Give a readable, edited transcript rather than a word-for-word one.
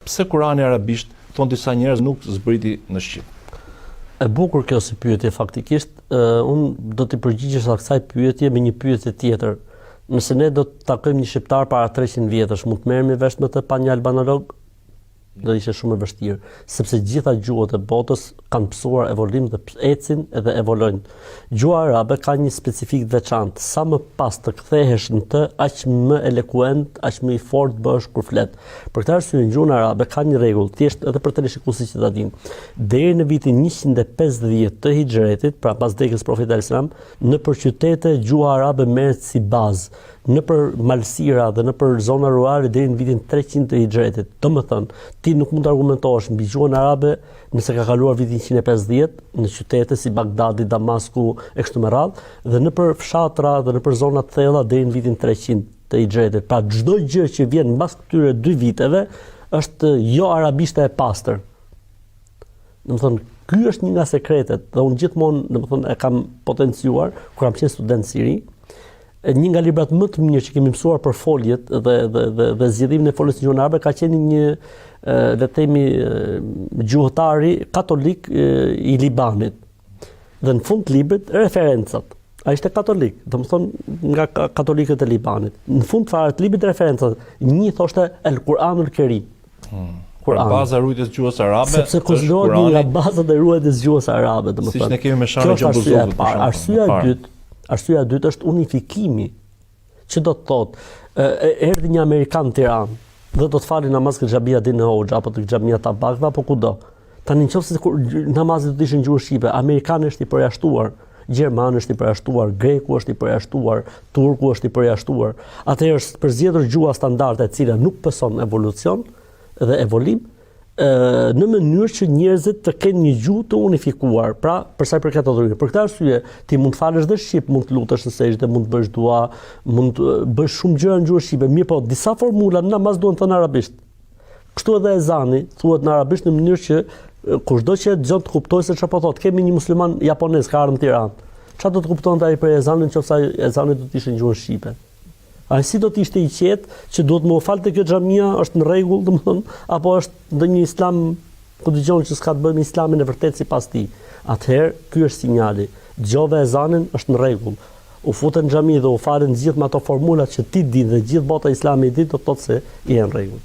Pse Kurani arabisht, thonë disa njerëz nuk zbriti në shqip? E bukur kjo si pyetje faktikisht, unë do t'i përgjigjesha kësaj pyetje me një pyetje tjetër. Nëse ne do të takojmë një shqiptar para 300 vjetësh, mund të merremi vesh me të pa një albanolog? Do ishte shumë e vështirë, sepse gjitha gjuhët e botës kanë pësuar evolim dhe ecin edhe evolojnë. Gjuha arabe ka një specifikë të veçantë, sa më pas të kthehesh në të, aq më elokuent, aq më i fortë bëhesh kur flet. Për këtë arsye në gjuhën arabe ka një rregull, thjesht edhe për teleshikuesit që ta dinë. Deri në vitin 150 të Hixhretit, pra pas vdekjes së Profetit alajhi selam, nëpër qytete gjuha arabe merret si bazë, nëpër malësira dhe nëpër zona rurale deri në vitin 300 të Hixhretit. Domethënë, ti nuk mund të argumentohesh mbi gjuhën arabe nëse ka kaluar viti 150 në qytete si Bagdadi, Damasku e kështu me radhë, dhe nëpër fshatra dhe nëpër zona të thella deri në vitin 300 të Hixhretit. Pra çdo gjë që vjen mbas këtyre dy viteve është jo arabishte e pastër. Domethënë, ky është një nga sekretet dhe unë gjithmonë, domethënë, e kam potencuar kur kam qenë student në Siri, një nga librat më të mirë që kemi mësuar për foljet dhe dhe dhe dhe zgjedhimin e foljes në gjuhën arabe ka qenë një le të themi gjuhëtari katolik i Libanit. Dhe në fund të librit referencat. Ai ishte katolik, domethënë nga katolikët e Libanit. Në fund fare të librit referencat, një thoshte El Kur'anul Kerim. Hmm. Kur'an. Baza e ruajtjes së gjuhës arabe. Sepse konsiderohet një nga bazat e ruajtjes së gjuhës arabe, domethënë. Siç ne kemi me Shanën e Buzukut. Arsyeja e dytë, arsyeja e dytë është unifikimi. Që do të thotë, erdhi një amerikan në Tiranë dhe do të fali namaz ke xhamia Din Hoxha apo te xhamia Tabakëve apo kudo. Tani në qoftë se kur namazi do të ishte në gjuhën shqipe, amerikani është i përjashtuar, gjermani është i përjashtuar, greku është i përjashtuar, turku është i përjashtuar. Atëherë është përzgjedhur gjuha standarde e cila nuk pëson evolucion dhe evolim, në mënyrë që njerëzit të kenë një gjuhë të unifikuar, pra për sa i përket adhurimit. Për këtë arsye, ti mund të falësh dhe shqip, mund të lutesh në sexhde, mund të bësh dua, mund të bësh shumë gjëra në gjuhën shqipe, mirëpo disa formula në namaz duhen thënë arabisht. Kështu edhe ezani thuhet në arabisht në mënyrë që kushdo që e dëgjon të kuptojë se çfarë po thotë. Kemi një musliman japonez ka ardhur në Tiranë. Çfarë do të kuptonte ai për ezanin nëse ezani do të ishte në gjuhën shqipe? Ai si do të ishte i qetë që duhet me u fal te kjo xhamia, është në rregull, domethënë, apo është ndonjë islam ku dëgjon që s'ka të bëjë me islamin e vërtetë sipas tij. Atëherë ky është sinjali. Dëgjove ezanin, është në rregull. U fute në xhami dhe u falën të gjithë me ato formula që ti di dhe gjithë bota islame i di, do të thotë se je në rregull.